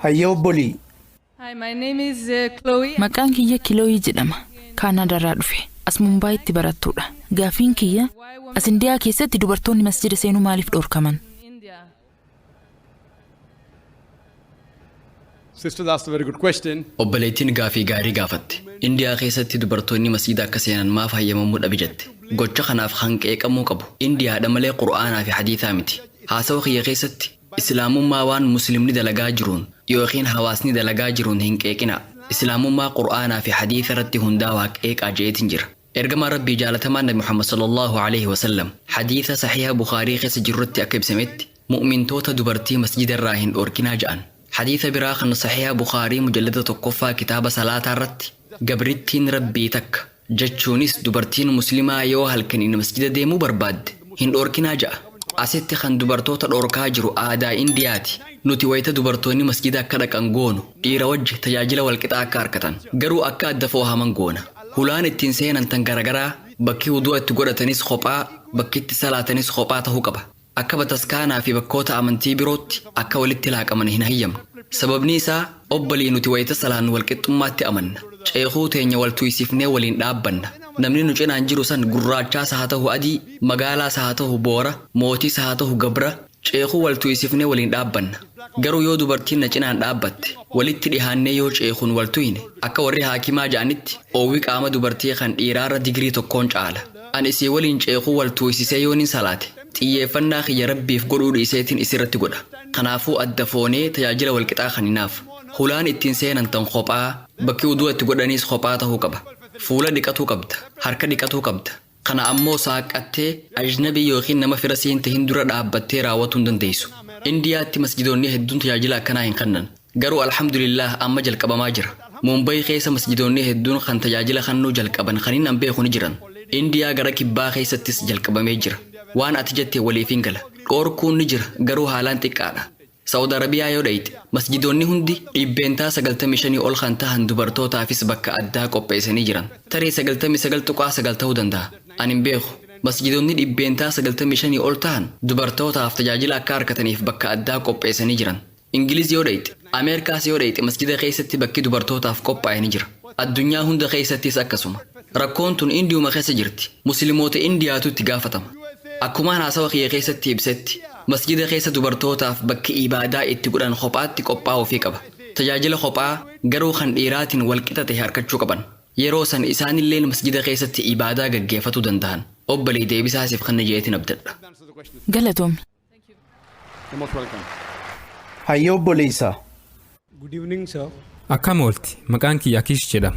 Hayyee obbolii. Hi, my name is Chloe. Maqaan kiyya Kilooyii jedhama. Kaanaadaarraa dhufe. As Mumbaayitti barattuudha. Gaafiin kiyya as Indiyaa keessatti dubartoonni masjida seenuu maaliif dhorkaman? India. Sister asked a very good question. Obboleettiin gaafii gaarii gaafatte. Indiyaa keessatti dubartoonni masjiida akka seenan maaf hayyamamuu dhabe jette. Gocha kanaaf kan qeeqamuu qabu Indiyaadha malee Qur'aanaa fi hadiisaa miti. Haasawa kiyya keessatti Islaamummaa waan Muslimni dalagaa jiruun yookiin hawaasni dalagaa jiruun hin qeeqinaa. Islaamummaa Qur'aanaa fi hadiisa irratti hundaawaa qeeqaa je'eetiin jira. Ergamaan Rabbii jaalatamaan Nabi Muhammad sallallahu alaihi wasallam hadiisa sahiha Bukhaarii keessa jirurratti akka ibsametti mu'mintoota dubartii masjida irraa hin dhoorkinaa ja'an. Hadiisa biraa kan sahiha Bukhaarii mujallada tokkoffaa kitaaba salaataa irratti gabrittiin Rabbii takka jechuunis dubartiin Muslimaa yoo halkaniin masjida deemuu barbaadde hin dhoorkinaa ja'a. Asitti kan dubartoota dhoorkaa jiru aadaa Indiyaati. Nuti wayita dubartoonni masjida akka dhaqan goonu dhiira wajji tajaajila walqixaa akka argatan garuu akka adda foohaman goona. Hulaan ittiin seenan tan garagaraa, bakki wudu'a itti godhatanis kophaa, bakki itti salaatanis kophaa ta'uu qaba. Akka bataskaanaa fi bakkoota amantii birootti akka walitti laaqaman hin hayyamnu. Sababni isaa obbolii nuti wayita salaannu walqixxummaatti amanna. Ceekuu teenya wal tuysifnee waliin dhaabbanna. Namni nu cinaan jiru san gurraachaas haa ta'u adii, magaalaas haa ta'u boora, mootiis haa ta'u gabra, ceekuu wal tuysifnee waliin dhaabbanna. Garuu yoo dubartiin na cinaan dhaabbatte, walitti dhihaannee yoo ceekuun wal tuyne, akka warri haakimaa ja'anitti oowwi qaama dubartii kan dhiiraarra digirii tokkoon caala. An isii waliin ceekuu wal tuuysisee yoonin salaate, xiyyeeffannaa kiyya Rabbiif godhuu dhiiseetiin isirratti godha. Kanaafuu adda foonee tajaajila walqixaa kanninaaf. Hulaan ittiin seenan tan kophaa, bakki wudu'a itti godhaniis kophaa tahuu qaba. Fuula dhiqatuu qabda, harka dhiqatuu qabda. Kana ammoo saaqqattee ajnabii yookiin nama fira siin tahin dura dhaabbattee raawwatuu hin dandeessu. Indiyaatti masjidoonni hedduun tajaajila akkanaa hin kannan. Garuu alhamdulillaah amma jalqabamaa jira. Mumbai keessa masjidoonni hedduun kan tajaajila kannuu jalqaban kanin an beeku ni jiran. Indiyaa gara kibbaa keessattis jalqabamee jira. Waan ati jette waliifin gala. Dhoorkuun ni jira garuu haalaan xiqqaadha. Saudi Arabiyaa yoo dhayxe masjidoonni hundi 95% ol kan tahan dubartootaafis bakka addaa qopheessanii jiran. Tarii 99.9 tahuu danda'a. An hin beeku. Masjidoonni 95% ol tahan dubartootaaf tajaajila akka arkataniif bakka addaa qopheessanii jiran. Ingiliz yoo dhayxe, Ameerikaas yoo dhayxe masjida keessatti bakki dubartootaaf qophaa'e ni jira. Addunyaa hunda keessattis akkasuma. Rakkoon tun Indiyuma keessa jirti. Muslimoota Indiyaatu itti gaafatama. Akkumaan haasawa kiyya keessatti ibsetti, masjida keessa dubartootaaf bakki ibaadaa itti godhan kophaatti qophaa'uufii qaba. Tajaajila kophaa garuu kan dhiiraatiin wal qixa tahe arkachuu qaban. Yeroo san isaanilleen masjida keessatti ibaadaa gaggeeffatuu dandahan. Obbolii deebisaa siif kanne je'eetin abdadha. Galatoomi. You're most welcome. Hayyee obboleessa. Good evening, sir. Akkam oolti, maqaan kiyya Akish jedhama.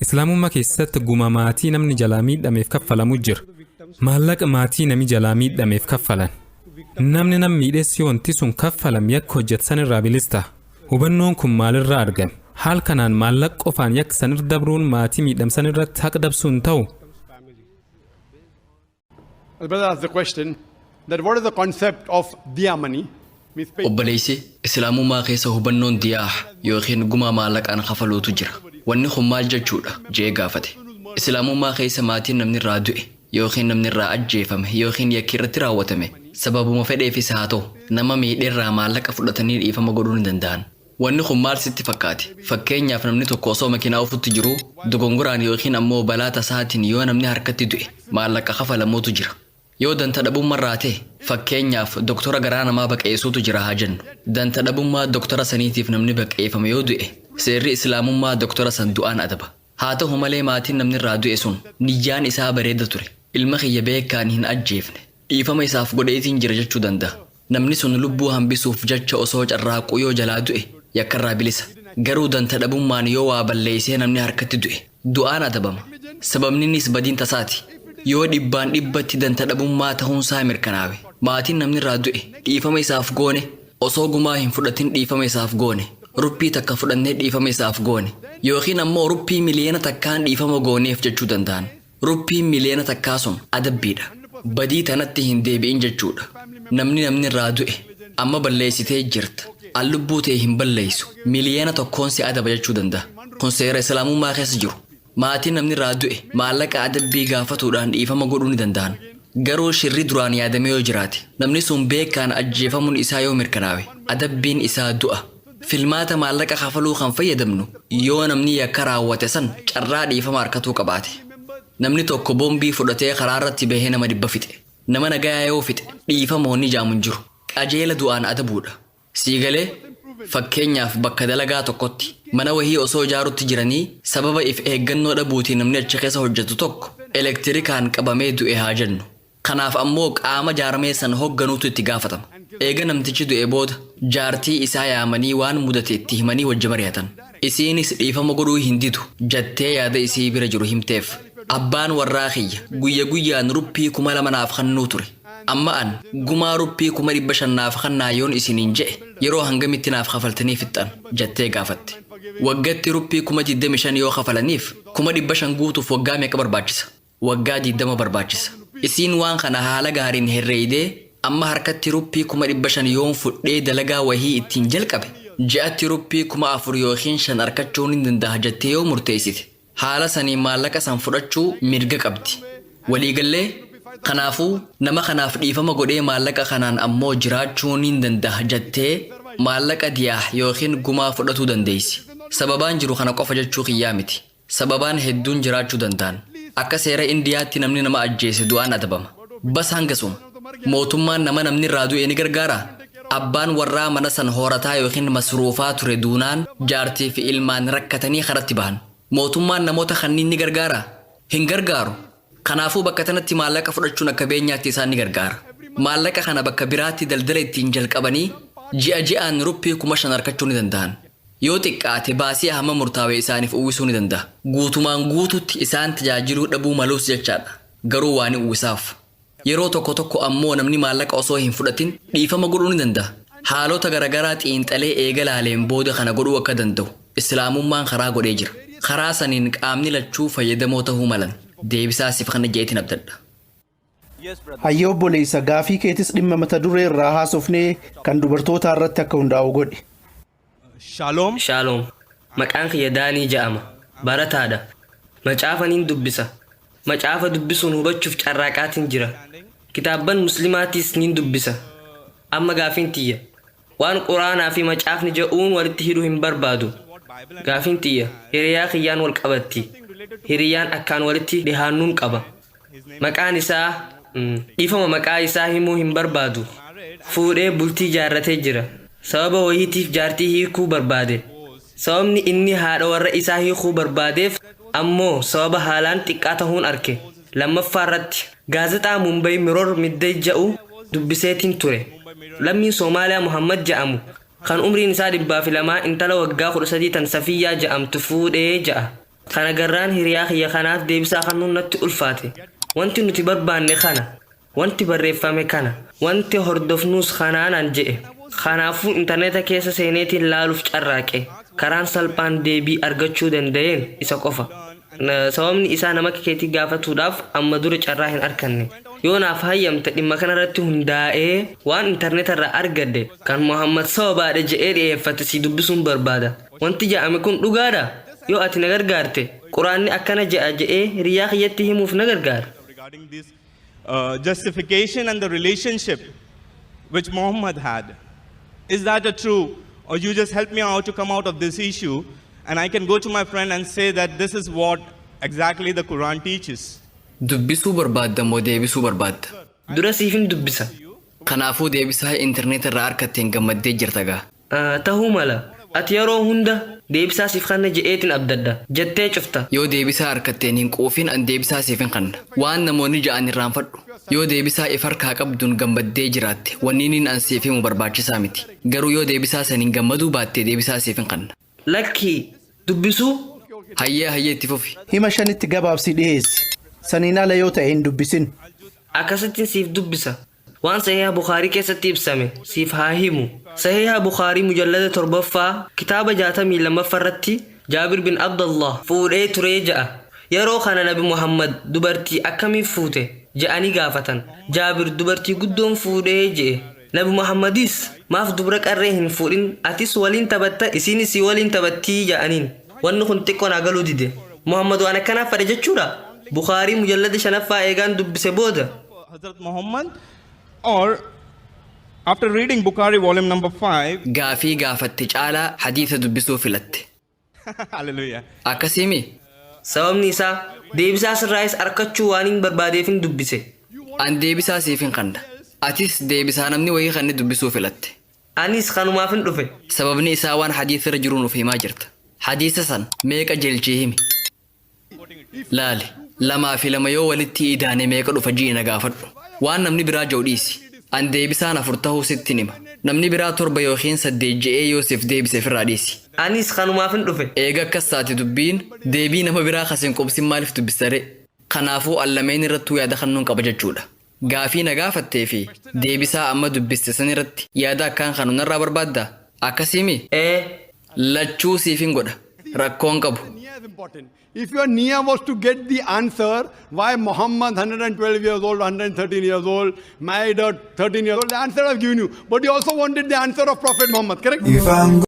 Islaamummaa keessatti guma maatii namni jalaa miidhameef kaffalamu jira. Maallaqa maatii nami jalaa miidhameef kaffalan. Namni nam miidhes yoo wanti sun kaffalam yakka hojjetan irraa bilis ta'a. Hubannoon kun maalirraa argame? Haal kanaan maallaqa qofaan yakka sanirra dabruun maatii miidhamsan irratti haqa dabsuu hin ta'u. The brother asked the question that what is the concept of diya money? Means pay. Obboleessi, Islaamummaa keessa hubannoon diyaah yookiin gumaa maallaqaan kafaluutu jira. Wanni kun maal jechuudha? je'ee gaafate. Islaamummaa keessa maatiin namni irraa du'e yookiin namni irraa ajjeefame yookiin yakki irratti raawwatame sababuma fedheefis haa ta'u nama miidhe irraa maallaqa fudhatanii dhiifama godhuu ni danda'an. Wanni kun maal sitti fakkaate? Fakkeenyaaf namni tokko osoo makiinaa ofutti jiruu dogongoraan yookiin ammoo balaa tasaatiin yoo namni harkatti du'e maallaqa kafalamuutu jira. Yoo danta dhabummarraa ta'e, fakkeenyaaf doktora garaa namaa baqeessuutu jira haa jennu. Danta dhabummaa doktora saniitiif namni baqeeffame yoo du'e, seerri Islaamummaa doktora san du'aan adaba. Haa ta'u malee maatiin namni irraa du'e sun niyyaan isaa bareeda ture. Ilma kiyya beekaan hin ajjeefne. Dhiifama isaaf godheetiin jira jechuu danda'a. Namni sun lubbuu hambisuuf jecha osoo carraaquu yoo jalaa du'e yakkarraa bilisa. Garuu danta dhabummaan yoo waa balleessee namni harkatti du'e du'aan adabama. Sababninis badiin tasaati. Yoo dhibbaan dhibbatti danta dhabummaa ta'uunsaa mirkanaawe, maatiin namni irraa du'e dhiifama isaaf goone, osoo gumaa hin fudhatin dhiifama isaaf goone, ruppii takka fudhannee dhiifama isaaf goone, yookiin ammoo ruppii 1,000,000n dhiifama gooneef jechuu danda'an. Ruppiin 1,000,000 sun adabbiidha. Badii tanatti hin deebi'in jechuudha. Namni namni irraa du'e amma balleessitee jirta. An lubbuu tee hin balleessu. 1,000,000n si adaba jechuu danda'a. Kun seera Islaamummaa keessa jiru. Maatiin namni irraa du'e maallaqa adabbii gaafatuudhaan dhiifama godhuu ni danda'an. Garuu shirri duraan yaadamee yoo jiraate, namni sun beekaan ajjeefamuun isaa yoo mirkanaawe, adabbiin isaa du'a. Filmaata maallaqa kafaluu kan fayyadamnu yoo namni yakka raawwate san carraa dhiifama harkatuu qabaate. Namni tokko boombii fudhatee karaa irratti bahee nama 100 fixe. Nama nagayaa yoo fixe dhiifama wanni jaamu hin jiru. Qajeela du'aan adabuudha. Sii galee? Fakkeenyaaf, bakka dalagaa tokkotti mana wahii osoo ijaarutti jiranii sababa if eeggannoo dhabuutiin namni achi keessa hojjetu tokko elektirikaan qabamee du'e haa jennu. Kanaaf ammoo qaama jaarmee san hogganuutu itti gaafatama. Eega namtichi du'e booda jaartii isaa yaamanii waan mudate itti himanii wajji mari'atan. Isiinis dhiifama godhuu hin didu jattee yaada isii bira jiru himteef. Abbaan warraa kiyya guyya guyyaan ruppii 2000 naaf kennuu ture. Amma an gumaa ruppii 500,000 naaf kennaa yoon isiniin je'e yeroo hangamitti naaf kafaltanii fixxan jattee gaafatte. Waggatti ruppii 25,000 yoo kafalaniif 500,000 guutuuf waggaa meeqa barbaachisa? Waggaa 20 barbaachisa. Isiin waan kana haala gaariin herreeydee, amma harkatti ruppii 500,000 yoon fudhee dalagaa wahii ittiin jalqabe ji'atti ruppii 4000 yookiin 5 arkachuun ni dandaha jattee yoo murteessite, haala saniin maallaqa san fudhachuu mirga qabdi. Walii gallee? Kanaafuu nama kanaaf dhiifama godhee maallaqa kanaan ammoo jiraachuu nin dandaha jattee maallaqa diyaah yookiin gumaa fudhatuu dandeeysi. Sababaan jiru kana qofa jechuu kiyyaa miti. Sababaan hedduun jiraachuu danda'an. Akka seera Indiyaatti namni nama ajjeese du'aan adabama. Bas hangasuma. Mootummaan nama namni irraa du'e ni gargaaraa? Abbaan warraa mana san hoorataa yookiin masruufaa ture duunaan jaartii fi ilmaan rakkatanii karatti bahan. Mootummaan namoota kanniin ni gargaaraa? Hin gargaaru. Kanaafuu bakka tanatti maallaqa fudhachuun akka beenyaatti isaan ni gargaara. Maallaqa kana bakka biraatti daldala ittiin jalqabanii ji'a ji'aan ruppii 5000 arkachuu ni danda'an. Yoo xiqqaate baasii hamma murtaawe isaaniif uwwisuu ni danda'a. Guutumaan guututti isaan tajaajiluu dhabuu malus jechaadha. Garuu waa ni uwwisaaf. Yeroo tokko tokko ammoo namni maallaqa osoo hin fudhatin dhiifama godhuu ni danda'a. Haalota garagaraa xiinxalee eega laaleen booda kana godhuu akka danda'u Islaamummaan karaa godhee jira. Karaa saniin qaamni lachuu fayyadamoo tahuu malan. Deebisaa siif kanna je'eetin abdadha. Hayyee obboleessa, gaafii keetis dhimma mata duree irraa haasofnee kan dubartootaa irratti akka hundaa'u godhi. Shalom. Shaaloom. Maqaan kiyya Daanii ja'ama. Barataadha. Macaafa nin dubbisa. Macaafa dubbisuun hubachuuf carraaqaatiin jira. Kitaabban Muslimaatiis nin dubbisa. Amma gaafiin tiyya, waan Quraanaa fi macaafni ja'uun walitti hidhuu hin barbaadu. Gaafiin tiyya hiriyaa kiyyaan wal qabatti. Hiriyaan akkaan walitti dhihaannuun qaba. Maqaan isaa, dhiifama maqaa isaa himuu hin barbaadu. Fuudhee bultii jaarratee jira. Sababa wayiitiif jaartii hiikuu barbaade. Sababni inni haadha warra isaa hiikuu barbaadeef ammoo sababa haalaan xiqqaa tahuun arke. Lammaffaa irratti, gaazexaa Mumbai Mirror Midday ja'u dubbiseetiin ture. Lammiin Soomaaliyaa Muhammad ja'amu kan umriin isaa 102 intala waggaa 13 tan Safiyyaa ja'amtu fuudhee ja'a. Kana garraan hiriyaa kiyya kanaaf deebisaa kannuun natti ulfaate. Wanti nuti barbaanne kana. Wanti barreeffame kana. Wanti hordofnuus kanaa naan je'e. Kanaafuu intarneeta keessa seeneetiin laaluuf carraaqe. Karaan salphaan deebii argachuu danda'een isa qofa. Sababni isaa nama akka keetii gaafatuudhaaf amma dura carraa hin arkanne. Yoo naaf hayyamte dhimma kanarratti hundaa'ee waan intarneeta irraa argadhe kan Muhammad sababaadha je'ee dhiyeeffate sii dubbisuun barbaada. Wanti ja'ame kun dhugaadhaa? Yoo ati na gargaarte, Qur'aanni akkana je'a je'ee hiriyyaa kiyyatti himuuf na gargaara. Regarding this justification and the relationship which Muhammad had. Is that a true, or you just help me out to come out of this issue and I can go to my friend and say that this is what exactly the Quran teaches? Dubbisuu barbaadda moo deebisuu barbaadda? Dura siifin dubbisa. Kanaafuu deebisaa intarneet irraa argatteen gammaddee jirta gaa. Tahuu mala. Ati yeroo hunda deebisaa siif kanna je'eetin abdadha. Jettee cufta. Yoo deebisaa argatteen hin quufin, an deebisaa siif hin kanna. Waan namoonni ja'an irraanfadhu. Yoo deebisaa if harkaa qabduun gammaddee jiraatte, wanni niin an siif himu barbaachisaa miti. Garuu yoo deebisaa saniin gammaduu baatte, deebisaa siif hin kanna. Lakkii, dubbisuu. Hayyee hayyee, itti fufi. Hima shanitti gabaabsii dhiheessi. Saniin ala yoo ta'e hin dubbisin. Akkasittiin siif dubbisa. Waan Sahiha Bukaarii keessatti ibsame siif haa himu. Sahiha Bukaarii mujallada torbaffaa kitaaba 62ffaa irratti Jaabir bin Abdallah fuudhee turee ja'a. Yeroo kana Nabi Muhammad dubartii akkamiif fuute je'anii gaafatan. Jaabir dubartii guddoon fuudhee je'e. Nabi Muhammadis maaf dubra qarree hin fuudhin, atis waliin taphatta, isiinis si waliin taphattii ja'aniin. Wanni kun xiqqoo naa galuu dide. Muhammad waan akkanaaf fedhe jechuudha? Bukaarii mujallada shanaffaa eegaan dubbise booda. Hazrat Muhammad or After reading Bukhari volume number 5, Gaafii gaafatte caalaa hadiisa dubbisuu filatte. Hallelujah. Akkasiimi? Sababni isaa deebisaa sirraayis arkachuu waan hin barbaadeefin dubbise. An deebisaa siif hin kanna. Atis deebisaa namni wayii kanni dubbisuu filatte. Anis kanumaafin dhufe. Sababni isaa waan hadiisa irra jiru nuuf himaa jirta. Hadiisa san meeqa jelchii himi. Laali, lamaa fi lama yoo walitti idaane meeqa dhufa ji'i na gaafadhu. Waan namni biraa jiru dhiisi. An deebisaan afur tahuu sitti hima. Namni biraa torba yookiin saddeet je'ee yoo siif deebise ofirraa dhiisi. Anis kanumaafin dhufe. Eega akkas taate dubbiin deebii nama biraa kasin qubsin maaliif dubbisare? Kanaafuu allameen irrattuu yaada kennuun qaba jechuudha. Gaafii na gaafattee fi deebisaa amma dubbiste san irratti yaada akkaan kanu narraa barbaaddaa? Akkasiimi? Ee. Lachuu siifin godha. Rakkoon qabu. Niyyah is important. If your niyyah was to get the answer why Muhammad 112 years old, 113 years old, married at 13 years old, the answer I've given you. But you also wanted the answer of Prophet Muhammad, correct? Ifaan.